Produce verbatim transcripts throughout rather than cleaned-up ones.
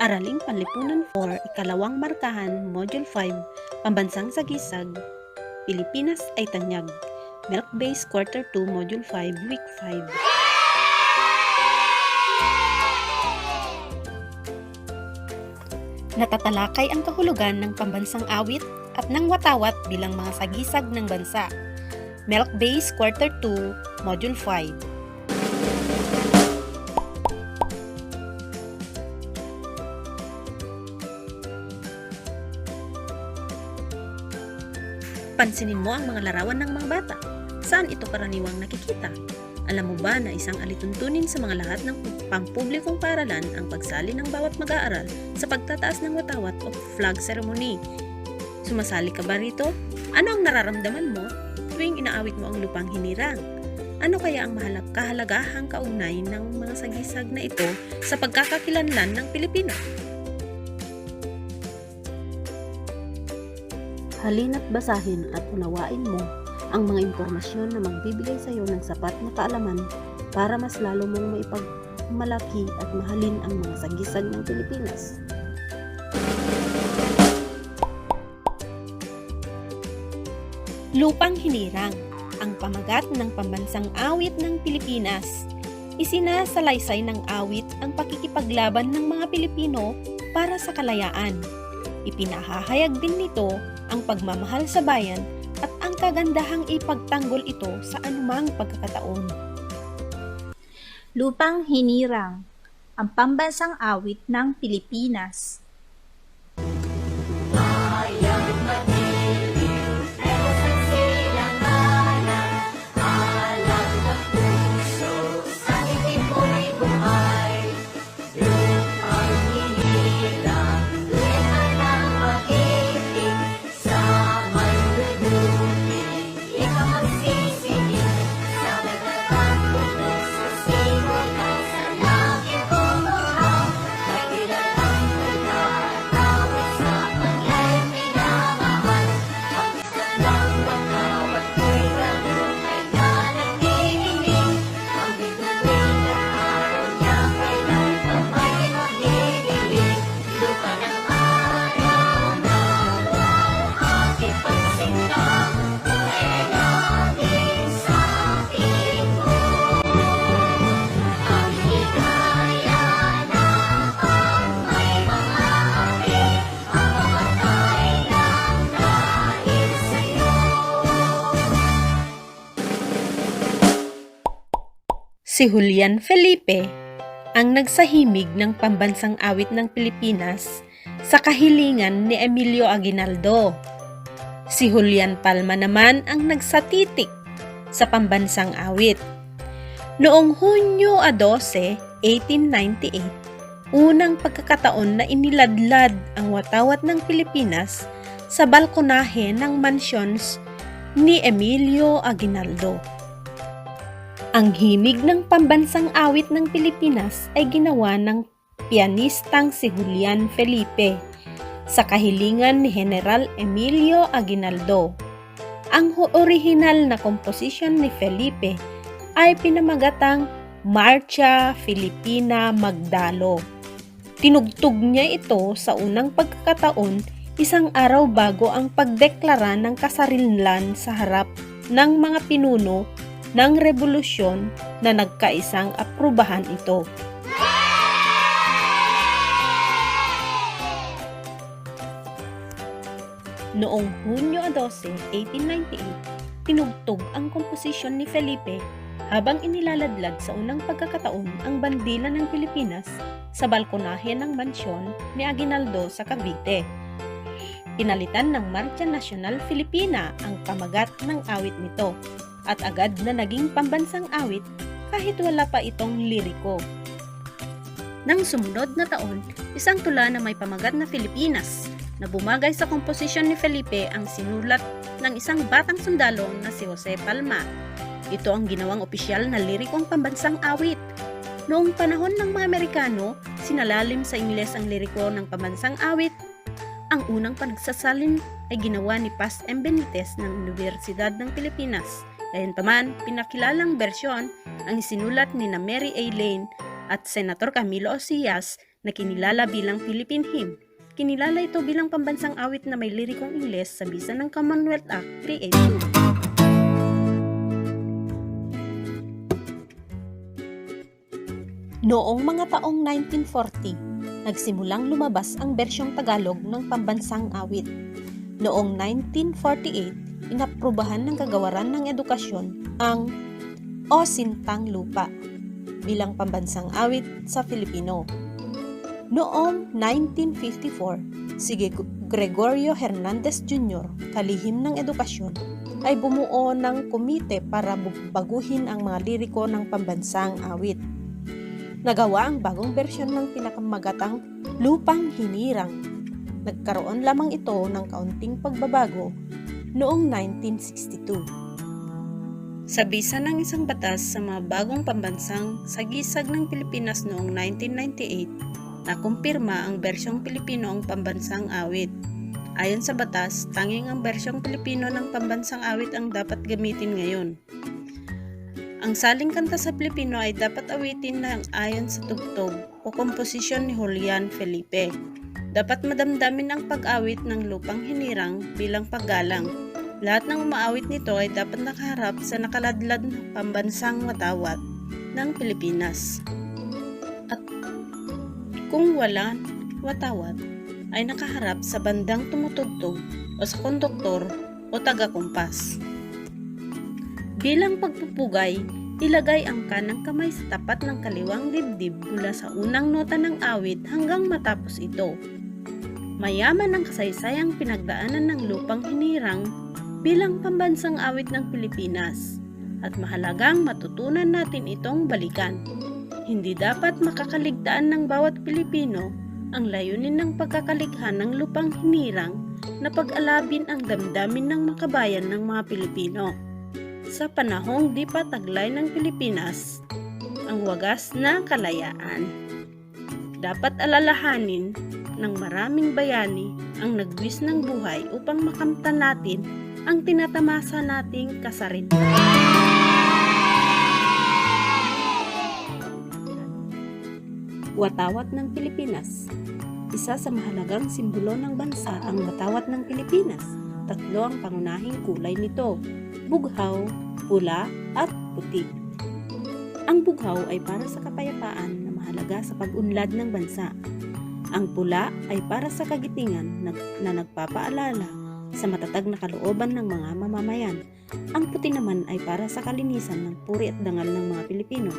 Araling Panlipunan four, Ikalawang Markahan, Module five, Pambansang Sagisag, Pilipinas ay Tanyag, Milk Base, Quarter two, Module five, Week five. Natatalakay ang kahulugan ng pambansang awit at ng watawat bilang mga sagisag ng bansa. Milk Base, Quarter two, Module five. Pansinin mo ang mga larawan ng mga bata. Saan ito karaniwang nakikita? Alam mo ba na isang alituntunin sa mga lahat ng pampublikong paaralan ang pagsali ng bawat mag-aaral sa pagtataas ng watawat o flag ceremony? Sumasali ka ba rito? Ano ang nararamdaman mo tuwing inaawit mo ang Lupang Hinirang? Ano kaya ang mahalap kahalagahang kaugnay ng mga sagisag na ito sa pagkakakilanlan ng Pilipino? Halina't basahin at unawain mo ang mga impormasyon na magbibigay sa iyo ng sapat na kaalaman para mas lalo mong maipagmalaki at mahalin ang mga sagisag ng Pilipinas. Lupang Hinirang, ang pamagat ng pambansang awit ng Pilipinas. Isinasalaysay ng awit ang pakikipaglaban ng mga Pilipino para sa kalayaan. Ipinahahayag din nito ang pagmamahal sa bayan at ang kagandahang ipagtanggol ito sa anumang pagkakataon. Lupang Hinirang, ang pambansang awit ng Pilipinas. Si Julian Felipe ang nagsahimig ng pambansang awit ng Pilipinas sa kahilingan ni Emilio Aguinaldo. Si Julian Palma naman ang nagsatitik sa pambansang awit. Noong Hunyo a dose, eighteen ninety-eight, unang pagkakataon na iniladlad ang watawat ng Pilipinas sa balkonahe ng mansions ni Emilio Aguinaldo. Ang himig ng pambansang awit ng Pilipinas ay ginawa ng pianistang si Julian Felipe sa kahilingan ni General Emilio Aguinaldo. Ang hu-, orihinal na komposisyon ni Felipe ay pinamagatang Marcha Filipina Magdalo. Tinugtog niya ito sa unang pagkakataon, isang araw bago ang pagdeklara ng kasarinlan sa harap ng mga pinuno ng rebolusyon na nagkaisang aprubahan ito. Noong Hunyo a dose, eighteen ninety-eight, tinugtog ang komposisyon ni Felipe habang inilaladlad sa unang pagkakataon ang bandila ng Pilipinas sa balkonahe ng mansyon ni Aguinaldo sa Cavite. Pinalitan ng Marcha Nacional Filipina ang pamagat ng awit nito at agad na naging pambansang awit kahit wala pa itong liriko. Nang sumunod na taon, isang tula na may pamagat na Filipinas na bumagay sa komposisyon ni Felipe ang sinulat ng isang batang sundalo na si Jose Palma. Ito ang ginawang opisyal na lirikong pambansang awit. Noong panahon ng mga Amerikano, sinalalim sa Ingles ang liriko ng pambansang awit. Ang unang panagsasalin ay ginawa ni Paz M. Benitez ng Universidad ng Pilipinas. Gayunpaman, pinakilalang bersyon ang isinulat ni na Mary A. Lane at Senator Camilo Osias na kinilala bilang Philippine Hymn. Kinilala ito bilang pambansang awit na may lirikong Ingles sa bisa ng Commonwealth Act three eighty-two. Noong mga taong nineteen forty, nagsimulang lumabas ang bersyong Tagalog ng pambansang awit. Noong nineteen forty-eight, inaprubahan ng Kagawaran ng Edukasyon ang O Sintang Lupa bilang pambansang awit sa Filipino. Noong nineteen fifty-four, si Gre-, Gregorio Hernandez Junior, kalihim ng edukasyon, ay bumuo ng komite para bu-, baguhin ang mga liriko ng pambansang awit. Nagawa ang bagong bersyon ng pinakamagatang Lupang Hinirang. Nagkaroon lamang ito ng kaunting pagbabago noong nineteen sixty-two. Sa bisa ng isang batas sa mga bagong pambansang sagisag ng Pilipinas noong nineteen ninety-eight, nakumpirma ang bersyong Pilipino ang pambansang awit. Ayon sa batas, tanging ang bersyong Pilipino ng pambansang awit ang dapat gamitin ngayon. Ang saling kanta sa Pilipino ay dapat awitin na ayon sa tugtog o komposisyon ni Julian Felipe. Dapat madamdamin ang pag-awit ng Lupang Hinirang bilang paggalang. Lahat ng umaawit nito ay dapat nakaharap sa nakaladlad na pambansang watawat ng Pilipinas. At kung wala watawat, ay nakaharap sa bandang tumutugtog o sa konduktor o taga-kumpas. Bilang pagpupugay, ilagay ang kanang kamay sa tapat ng kaliwang dibdib mula sa unang nota ng awit hanggang matapos ito. Mayaman ang kasaysayang pinagdaanan ng Lupang Hinirang bilang pambansang awit ng Pilipinas, at mahalagang matutunan natin itong balikan. Hindi dapat makakaligtaan ng bawat Pilipino ang layunin ng pagkakalikha ng Lupang Hinirang na pag-alabin ang damdamin ng makabayan ng mga Pilipino. Sa panahong di pa taglay ng Pilipinas ang wagas na kalayaan, dapat alalahanin ng maraming bayani ang nagbuwis ng buhay upang makamtan natin ang tinatamasa nating kasarinlan. Watawat ng Pilipinas. Isa sa mahalagang simbolo ng bansa ang watawat ng Pilipinas. Tatlo ang pangunahing kulay nito: bughaw, pula, at puti. Ang bughaw ay para sa kapayapaan na mahalaga sa pag-unlad ng bansa. Ang pula ay para sa kagitingan nag-, na nagpapaalala sa matatag na kalooban ng mga mamamayan. Ang puti naman ay para sa kalinisan ng puri at dangal ng mga Pilipino.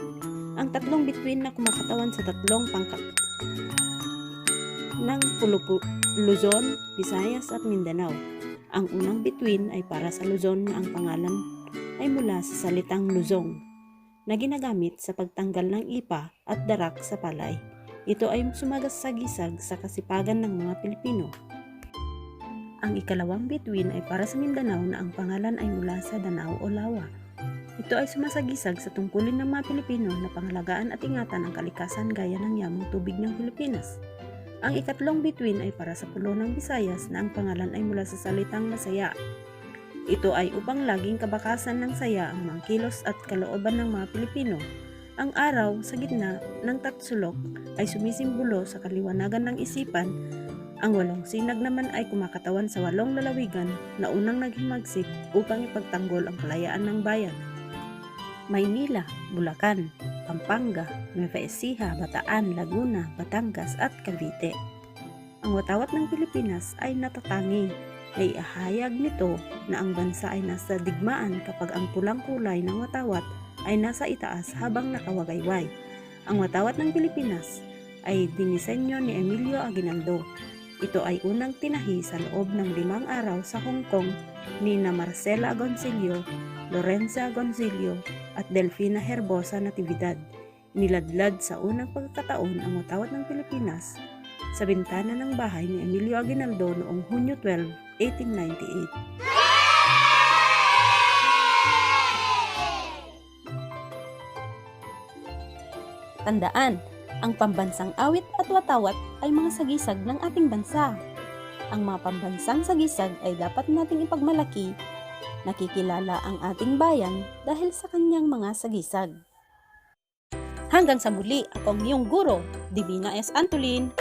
Ang tatlong bituin na kumakatawan sa tatlong pangkat ng pulupu-, Luzon, Visayas at Mindanao. Ang unang bituin ay para sa Luzon na ang pangalan ay mula sa salitang luzong na ginagamit sa pagtanggal ng ipa at darak sa palay. Ito ay sumasagisag sa kasipagan ng mga Pilipino. Ang ikalawang bituin ay para sa Mindanao na ang pangalan ay mula sa Danao o Lawa. Ito ay sumasagisag sa tungkulin ng mga Pilipino na pangalagaan at ingatan ang kalikasan gaya ng yamang tubig ng Pilipinas. Ang ikatlong bituin ay para sa Pulo ng Visayas na ang pangalan ay mula sa salitang masaya. Ito ay upang laging kabakasan ng saya ang mga kilos at kalooban ng mga Pilipino. Ang araw sa gitna ng tatsulok ay sumisimbolo sa kaliwanagan ng isipan. Ang walong sinag naman ay kumakatawan sa walong lalawigan na unang naghimagsik upang ipagtanggol ang kalayaan ng bayan. Maynila, Bulacan, Pampanga, Nueva Ecija, Bataan, Laguna, Batangas, at Cavite. Ang watawat ng Pilipinas ay natatangi. Naiahayag nito na ang bansa ay nasa digmaan kapag ang pulang kulay ng watawat ay nasa itaas habang nakawagayway. Ang watawat ng Pilipinas ay dinisenyo ni Emilio Aguinaldo. Ito ay unang tinahi sa loob ng limang araw sa Hong Kong ni na Marcela Agoncillo, Lorenza Agoncillo, at Delfina Herbosa Natividad. Niladlad sa unang pagkakataon ang watawat ng Pilipinas sa bintana ng bahay ni Emilio Aguinaldo noong Hunyo twelve, eighteen ninety-eight. Tandaan, ang pambansang awit at watawat ay mga sagisag ng ating bansa. Ang mga pambansang sagisag ay dapat nating ipagmalaki. Nakikilala ang ating bayan dahil sa kanyang mga sagisag. Hanggang sa muli, ako ang iyong guro, Divina S. Antolin.